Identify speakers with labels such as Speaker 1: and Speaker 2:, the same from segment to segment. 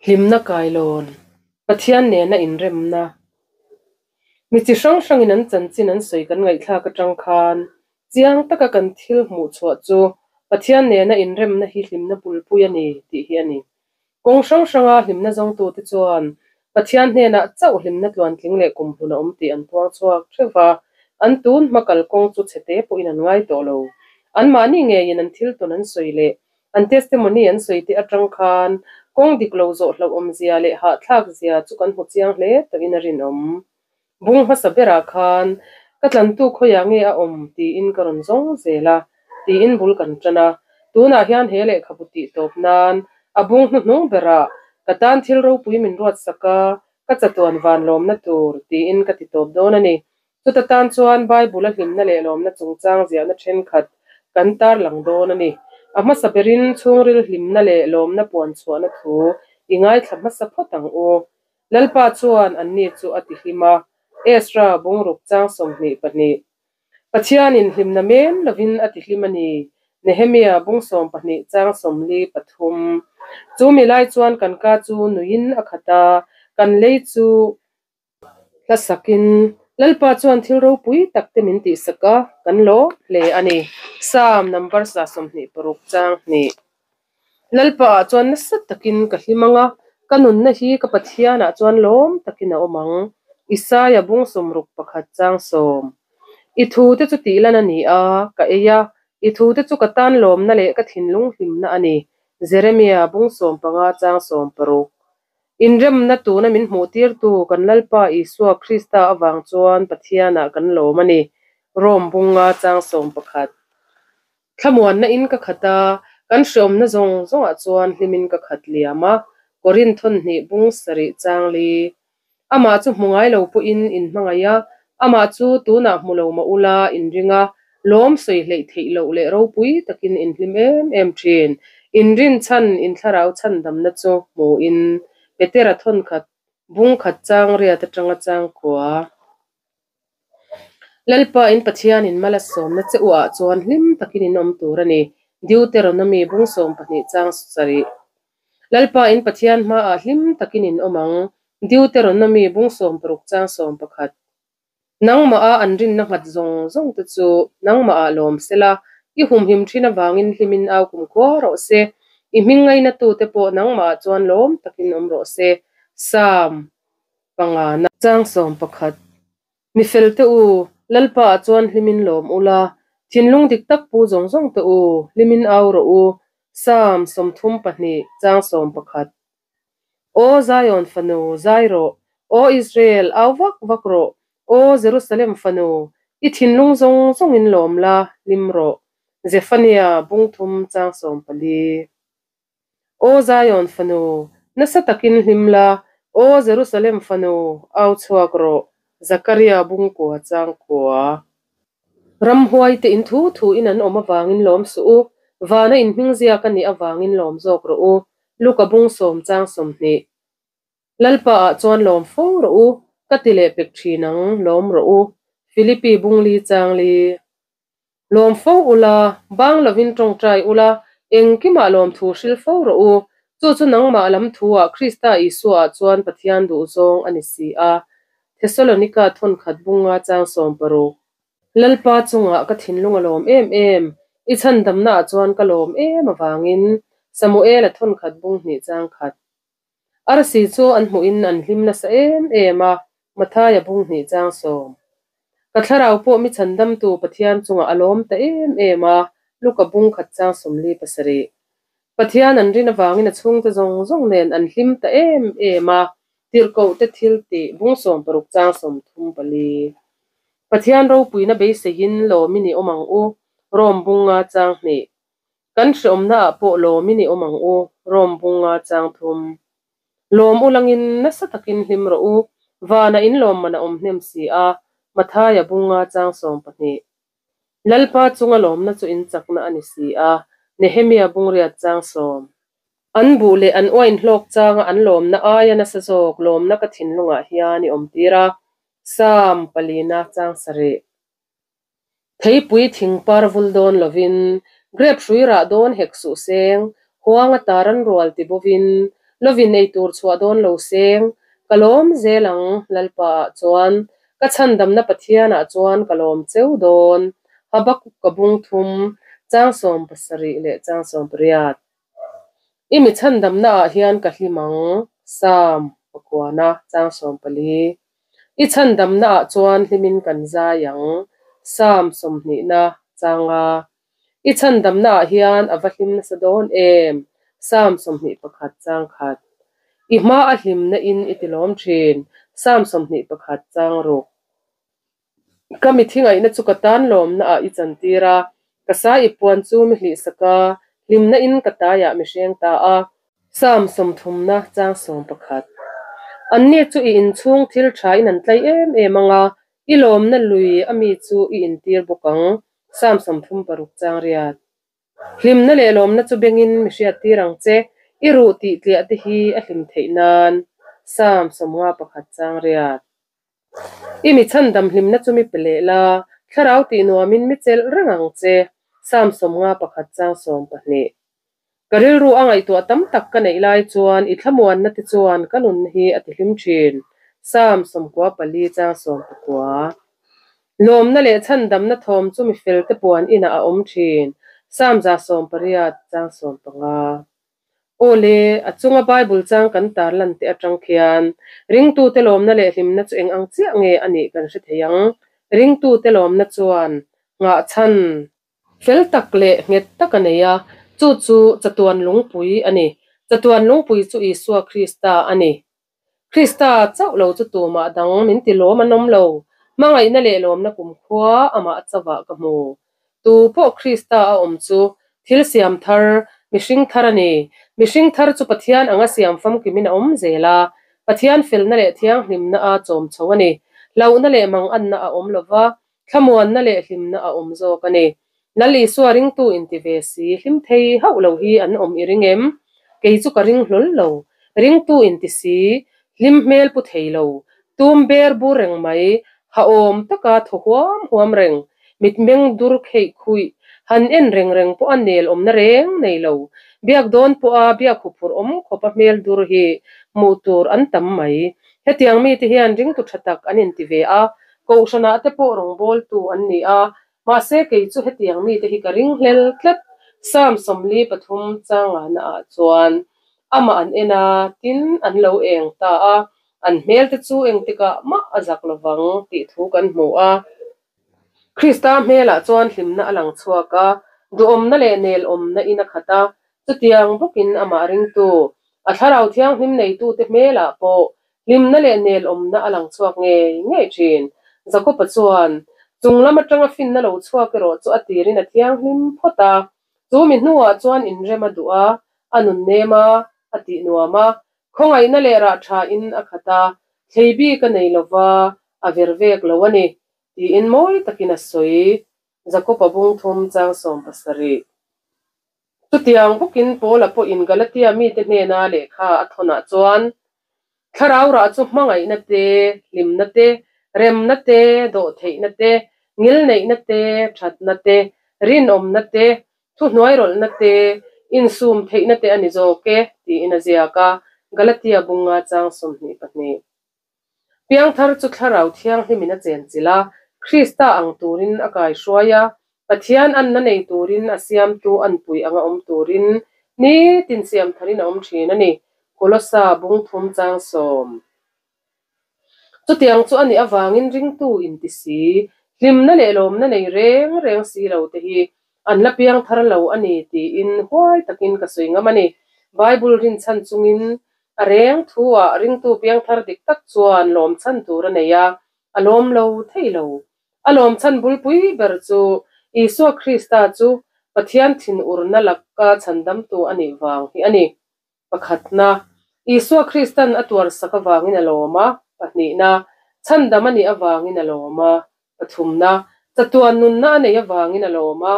Speaker 1: Hlimna kailawn, Pathian nena inremna. Mi chi hrang hrangin an chanchin an sawi kan ngaihthlak atang khan chiang taka kan thil hmuh chhuah chu Pathian nena inremna hi hlimna bulpui a ni tih hi a ni. Kawng hrang hranga hlimna zawngtute chuan Pathian hnenah chauh hlimna tluantling leh kumhlun a awm tih an puang chhuak theuh va, an tun hma kalkawng chu chhete pawhin an ngai tawh lo. Anmahni ngeiin an thil tawn an sawi leh an testimony an sawi te atang khan kawng dik lo zawh hlauhawmzia leh hahthlakzia chu kan hmu chiang hle tawhin a rinawm. Bung hmasa berah khan ka tlantu khawiah nge a awm tiin ka rawn zawng zel a, tiin bul kan tan a. Tunah hian he lehkhabu tih tawp nan a bung hnuhnung berah ka tan thil ropui min ruatsak a, ka chatuan van lawmna tur tiin ka ti tawp dawn a ni. Chuta tan chuan Bible-a hlimna leh lawmna chungchang ziahna thenkhat kan tarlang dawn a ni. A hmasa berin chhungril hlimna leh lawmna puan chhuahna thu i ngaithla hmasa phawt ang u. Lalpa chuan anni chu a ti hlim a, Ezra bungruk chang 22. Pathianin hlimna men lovin a ti hlim a ni, Nehemia bung 12 chang 43. Chu mi lai chuan kan ka chu nuiin a khat a, kan lei chu Hla sakin, Lalpa chuan thil ropui tak te min tihsak a, kan lawm hle a ni. Psalm number 26 chang hnih. Lalpa ah chuan nasa takin ka hlim ang a, ka nunna hi ka Pathian ah chuan lawm takin a awm ang. Isaia bung 61 chang 10. I thu te chu tihlan a ni a, ka ei a, i thu te chu ka tan lawmna leh ka thinlung hlimna a ni. Jeremia bung 15 chang 16. Inremna tuna min hmuhtirtu kan Lalpa Isua Krista avang chuan Pathianah kan lawm a ni, Rom bunga chang 11. Thlamuanna in ka khat a, kan hreawmna zawng zawngah chuan hlimin ka khat liam a, Korinth thawnhnih bung sarih chang li. Amah chu hmu ngai lo pawhin in hmangaih a, amah chu tunah hmu lo mah ula in ring a, lawm sawi hleih theih loh leh ropui takin in hlim em em thin. In rin chhan in thlarau chhandamna chu hmuin Petera thawnkhat bung khat chang riat atanga chang kua. Lalpa in Pathianin mal a sawmna che u ah chuan hlim takin in awm tur a ni, Deuteronomy bung 12 chang sarih. Lalpa in Pathian hmaah hlim takin in awm ang, Deuteronomy bung 16 chang 11. Nangmah a an rinna nghat zawng zawng te chu nangmah ah lawm sela, i humhim thin avangin hlimin au kumkhua rawh se, i hming ngainatu te pawh nangmah ah chuan lawm takin awm rawh se. Psalm pangana. Chang 11. Mi fel te u, Lalpa ah chuan hlimin lawm ula, thinlung dik tak pu zawng zawng te u, hlimin au rawh u. Psalm 32 chang 11. Aw Zion fanu, zai rawh! Aw Israel, au vak vak rawh! Aw Jerusalem fanu, i thinlung zawng zawngin lawm la, hlim rawh! Zephaniah bung thum chang 14. Aw Zion fanu, nasa takin hlim la, Aw Jerusalem fanu, au chhuak rawh! Zakaria bung kua chang kua. Ramhuai te in thu thu in an awm avangin lawm suh u, vana in hming ziak a nih avangin lawm zawk rawh u, Luka bung sawm chang 20. Lalpa ah chuan lawm fo rawh u, ka ti leh pek thin ang, lawm rawh u, Philippi bung li chang li. Lawm fo ula, bang lovin tawngtai ula, engkimah lawmthu hril fo rawh u, chu chu nangmah lam thuah Krista Isua ah chuan Pathian duhzawng a ni si a. Thesalonika thawnkhat bunga chang 16. Lalpa chungah ka thinlung a lawm em em, i chhandamna ah chuan ka lawm em avangin, Samuela thawnkhat bung hnih chang khat. Arsi chu an hmuhin an hlim nasa em em a, Mathaia bung hnih chang 10. Ka thlarau pawh mi chhandamtu Pathian chungah a lawm ta em em a, Luka bung khat chang 47. Pathian an rin avangin a chhungte zawng zawng nen an hlim ta em em a, Tirhkoh te thil tih bung 16 chang 34. Pathian ropuina beiseiin lawmin i awm ang u, Rom bunga chang hnih. Kan hreawmna ah pawh lawmin i awm ang u, Rom bunga chang thum. Lawm u langin nasa takin hlim rawh u, vana in lawm man a awm hnem si a, Mathaia bunga chang 12. Lalpa chunga lawmna chu in chakna a ni si a, Nehemia bungriat chang 10. An buh leh an uain hlawk changa an lawmna aia nasa zawk lawmna ka thinlungah hian i awm tir a, Psalm palina chang sarih. Theipui thing par vul dawn lovin, grep hrui rah dawn hek suh seng, huang a tar an rual ti bovin, Lovin ei tur chhuah dawn lo seng. Ka lawm zel ang, Lalpa ah chuan. Ka chhandamna Pathian ah chuan ka lawm cheu dawn. Habakuk ka bung thum, chang 70 leh chang 18. I mi chhandamna ah hian ka hlim ang, Salm pakuana chang 14. I chhandamna ah chuan hlimin kan zai ang, Salm sawmhnihna chang a. I chhandamna ah hian a va hlim nasa dawn em, Salm 21 chang khat. I hma a hlimna in i tilawm thin, Salm 21 chang ruk. Ka mithi ngaihna chu ka tan lawmna ah i chantir a, ka sa i puan chu mi hlihsak a, hlimna in ka taiah mi hreng ta a. Salm sawmthumna chang 11. Anni chu i inchhung thil tha in an tlai em em ang a, i lawmna lui a mi chu i intir bawk ang, Salm 36 chang riat. Hlimna leh lawmna chu bengin mi hriattir ang che, i ruh tih tliah te hi a hlim theih nan, Salm 51 chang riat. I mi chhandam hlimna chu mi pe leh la, thlarau tih nuamin mi chelh reng ang che, Salm 51 chang 12. Ka rilru a ngaihtuah tam tak ka neih lai chuan i thlamuanna te chuan ka nunna hi a tihlim thin, Salm 94 chang 19. Lawmna leh chhandamna thawm chu mi felte puan inah a awm thin, Salm 118 chang 15. Aw le, a chunga Bible chang kan tarlan te atang khian ringtute lawmna leh hlimna chu eng ang chiah nge a nih kan hre thei ang. Ringtute lawmna chuan nghahchhan fel tak leh nghet tak a nei a, chu chu chatuan lungpui a ni. Chatuan lungpui chu Isua Krista a ni. Krista chauh lo chu tumah dang min ti lawm an awm lo. Hmangaihna leh lawmna kumkhua amah chauhah ka hmu. Tu pawh Krista a awm chu thil siam thar, mihring thar a ni. Mihring thar chu Pathian anga siam famkimin a awm zel a, Pathian felna leh thianghlimna a chawm chho a ni. Hlauhna leh manganna a awm lova, thlamuanna leh hlimna a awm zawk a ni. Lal Isua ringtu inti ve si, hlim thei hauh lo hi an awm i ring em? Kei chu ka ring hlawl lo. Ringtu inti si, hlim hmel pu thei lo, tum ber bur reng mai, ha awm taka thaw huam huam reng, mitmeng dur kheih khuih, han en reng reng pawh a nel awmna reng nei lo. Biak dawn pawha biak huphurh awm khawpa hmel dur hi hmuh tur an tam mai. Hetiang mite hian ringtu tha tak an inti ve a, Kohhranah te pawh rawngbawltu an ni a, mahse kei chu hetiang mite hi ka ring hlel tlat. Psalm 43 changana ah chuan amah an en a, tin an lo eng ta a, an hmel te chu engtikah mah a zak lovang tih thu kan hmu a. Krista hmelah chuan hlimna a lang chhuak a, duhawmna leh nelawmna in a khat a, chutiang bawkin amah ringtu, a thlarau thianghlim neitute hmelah pawh Hlimna leh nelawmna a lang chhuak ngei ngei thin. Jakob-a chuan, Chung lam atanga finna lo chhuak erawh chu a tirin a thianghlim phawt a. Chu mi hnuah chuan inrem a duh a, a nun nem a, a tih nuam a. Khawngaihna leh rah thain a khat a, thlei bik a nei lova, a ver vek lo a ni, tiin mawi takin a sawi. Jakob-a bung thum chang 17. Chutiang bawkin Paula pawhin Galatia mite hnena lehkha a thawnah chuan, Thlarau rah chu hmangaihna te, hlimna te, remna te, dawhtheihna te, ngilneihna te, thatna te, rinawmna te, thuhnuairawlhna te, insum theihna te a ni zawk e, tiin a ziak a, Galatia bunga chang 22. Piangthar chu Thlarau Thianghlimin a chenchilh a, Krista ang turin a kaihruai a, Pathian anna nei turin a siamtu anpui anga awm turin nitin siam tharin a awm thin a ni, Kolosa bung thum chang 10. Chutiang chu a nih avangin ringtu inti si, hlimna leh lawmna nei reng reng si lo te hi an la piangthar lo a ni tiin huai takin ka sawi ngam a ni. Bible rinchhan chungin A reng thu-ah ringtu piangthar dik tak chuan lawmchhan tur a nei a, a lawm lo thei lo. A lawmchhan bulpui ber chu Isua Krista chu Pathian thinurna laka chhandamtu a nih vang hi a ni. Pakhatna, Isua Kristan a tuarsak avangin a lawm a. Pahnihna, chhandam a nih avangin a lawm a. Pathumna, chatuan nunna a neih avangin a lawm a.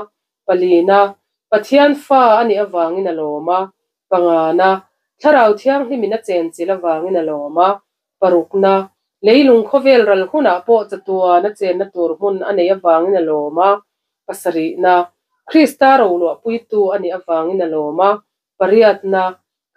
Speaker 1: Palina, Pathian fa a nih avangin a lawm a. Pangana, Thlarau Thianghlimin a chenchilh avangin a lawm a. Parukna, leilung khawvel ral hunah pawh chatuan a chenna tur hmun a neih avangin a lawm a. Pasarihna, Krista roluahpuitu a nih avangin a lawm a. Pariatna,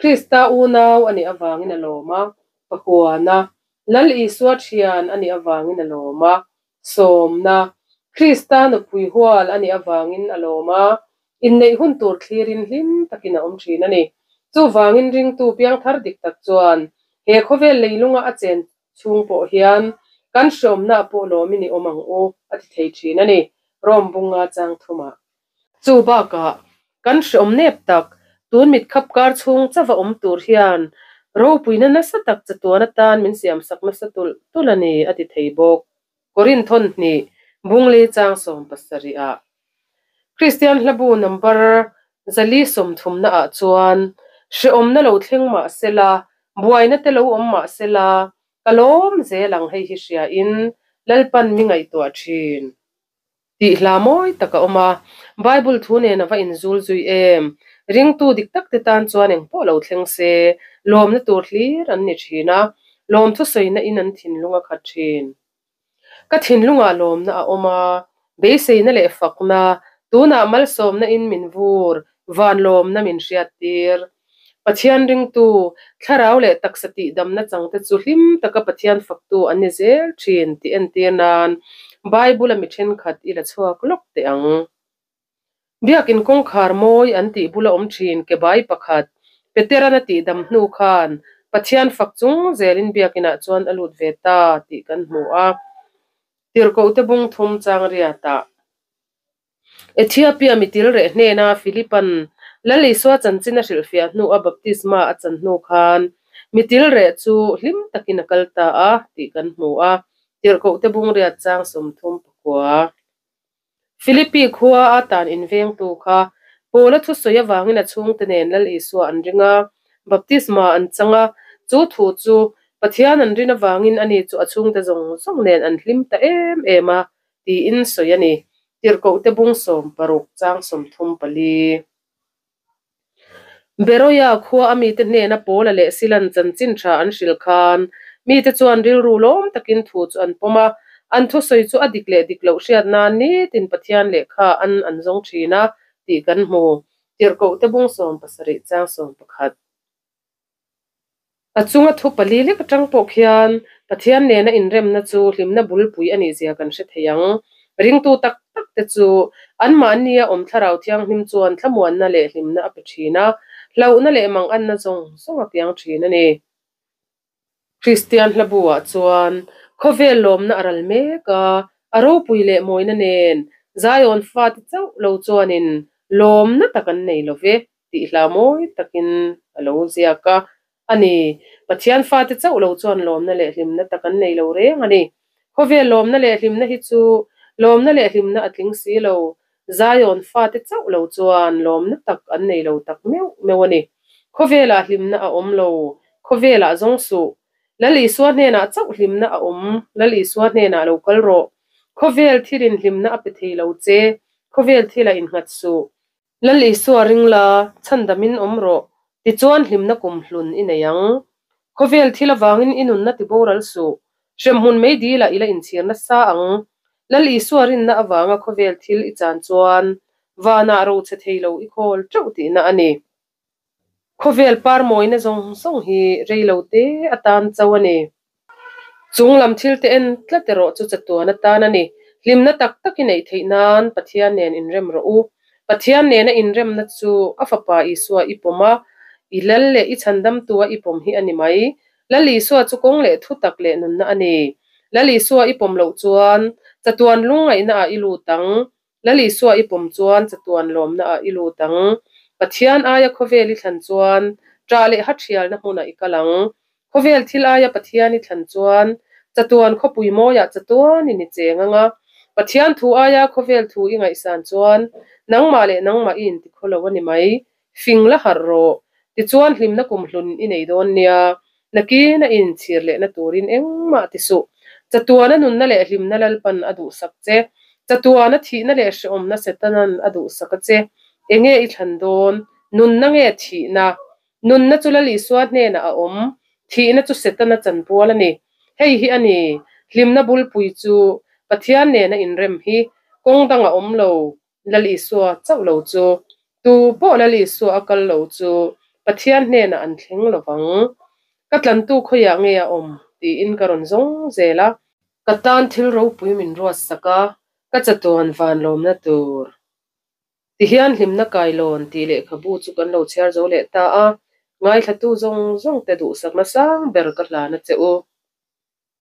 Speaker 1: Krista unau a nih avangin a lawm a, pakuana, Lal Isua thian a nih avangin a lawm a, sawmna, Krista nupui hual a nih avangin a lawm a, inneih hun tur thlirin hlim takin a awm thin a ni. Chuvangin ringtu piangthar dik tak chuan he khawvel leilunga a chen chhung pawh hian kan hreawmna pawh lawmin i awm ang u a ti thei thin a ni, Rom bunga chang thumah. Chu bakah, kan hreawm nep tak, tun mit khap kar chhung chauh a awm tur hian ropuina nasa tak chatuan atan min siamsak nasa tulh tulh a ni, a ti thei bawk. Korinthon hnih, Bungli chang 70 ah. Kristian hlabu number 430 ah chuan, Hreawmna lo thleng mah sela, buaina te lo awm mah sela, ka lawm zel ang hei hi hria in Lalpan mi ngaihtuah thin. Tih hla mawi tak a awm a, Bible thu nen a va inzul zui em? Ringtu dik tak te tan chuan engpawh lo thleng se, lawmna tur hlir an ni thin a, lawmthu sawina in an thinlung a khat thin. Ka thinlungah lawmna a awm a, beiseina leh fakna, tunah malsawmna in min vur, van lawmna min hriattir. Pathian ringtu, thlarau leh taksa tihdamna changte chu hlim taka Pathian faktu an ni zel thin tih entir nan Bible-a mi thenkhat i la chhuak lawk teh ang. Biakin kawngkhar mawi an tih bula awm thin kebai pakhat, Peteran a tihdam hnu khan Pathian fak chung zelin biakinah chuan a lut ve ta tih kan hmu a. Tirhkohte bung thum chang riatah. Ethiopia mitil reh hnena Philipan Lal Isua chanchin a hrilhfiah hnua baptisma a chan hnu khan mitil reh chu hlim takin a kal ta a tih kan hmu a, Tirhkohte bungriat chang 34. Philippi khua a tan invengtu kha Paula thusawi avangin a chhungte nen Lal Isua an ring a, baptisma an chang a, chu thu chu Pathian an rin avangin ani chu a chhungte zawng zawng nen an hlim ta em em a tiin sawi a ni. Tirhkohte bung 16 chang 34. Beroia khua a mite hnena Paula leh Silan chanchin tha an hrilh khan mite chuan rilru lawm takin thu chu an pawm a, an thusawi chu a dik leh dik loh hriat nan nitin Pathian lehkha an an zawng thin a tih kan hmu. Tirhkohte bung 17 chang 11. A chunga thu pali lek atang pawh khian Pathian nena inremna chu hlimna bulpui a nihzia kan hre thei ang. Ringtu tak tak te chu anmahnia awm thlarau thianghlim chuan thlamuanna leh hlimna a pe thin a, hlauhna leh manganna zawng zawng a piang thin a ni. Kristian hlabu-ah chuan khawvel lawmna a ral mek a, a ropui leh mawina nen Zion fate chauh lo chuanin lawmna tak an nei lo ve. Tih hla mawi takin a lo ziak a, a ni. Pathian fate chauh lo chuan lawmna leh hlimna tak an nei lo reng a ni. Khawvel lawmna leh hlimna hi chu lawmna leh hlimna a tling si lo. Zion fate chauh lo chuan lawmna tak an nei lo tak meuh meuh a ni. Khawvelah hlimna a awm lo, khawvelah zawng suh. Lal Isua hnenah chauh hlimna a awm, Lal Isua hnenah lo kal rawh. Khawvel thilin hlimna a pe thei lo che, khawvel thila innghat suh. Lal Isua ring la, chhandamin awm rawh, tichuan hlimna kum hlun i nei ang. Khawvel thil avangin i nunna ti boral suh, hremhmun mei dil ah i la inchhir nasa ang. Lal Isua rinna avanga khawvel thil i chan chuan vanah ro che thei lo i khawl teuh tihna a ni. Khawvel par mawina zawng zawng hi rei lo te atan chauh a ni. Chung lam thil te en tlat erawh chu chatuan atan a ni. Hlimna tak tak i neih theih nan Pathian nen inrem rawh u. Pathian nena inremna chu a Fapa Isua i pawm a, i lal leh i chhandamtua i pawm hi a ni mai. Lal Isua chu kawng leh thu tak leh nunna a ni. Lal Isua i pawm loh chuan chatuan lungngaihna ah i lut ang. Lal Isua i pawm chuan chatuan lawmna ah i lut ang. Pathian aia khawvel i thlan chuan ṭah leh ha ṭhialna hmunah i kal ang. Khawvel thil aia Pathian i thlan chuan chatuan khawpui mawiah chatuanin i cheng ang a. Pathian thu aia khawvel thu i ngaihsan chuan nangmah leh nangmah i intikhaw lo a ni mai. Fing la harh rawh. Tichuan hlimna kumhlun i nei dawn nia. Nakin a inchhir lehna turin engmah ti suh. Chatuana nunna leh hlimna Lalpan a duhsak che. Chatuana thihna leh hrehawmna Setanan a duhsak a che. Enge i thlan dawn? Nunna nge thihna? Nunna chu Lal Isua hnenah a awm. Thihna chu Setana chanpual a ni. Hei hi a ni, hlimna bulpui chu Pathian nena inrem hi kawng dang a awm lo. Lal Isua chauh lo chu, tu pawh Lal Isua a kal lo chu Pathian hnenah an thleng lo vang. Ka tlantu khawiah nge a awm? tiin ka rawn zawng zel a. Ka tan thil ropui min ruatsak a, ka chatuan van lawmna tur. Tihian hlimna kailawn tih lehkhabu chu kan lo chhiar zo leh ta a, ngaithlatu zawng zawng te duhsakna sang ber ka hlan a che u.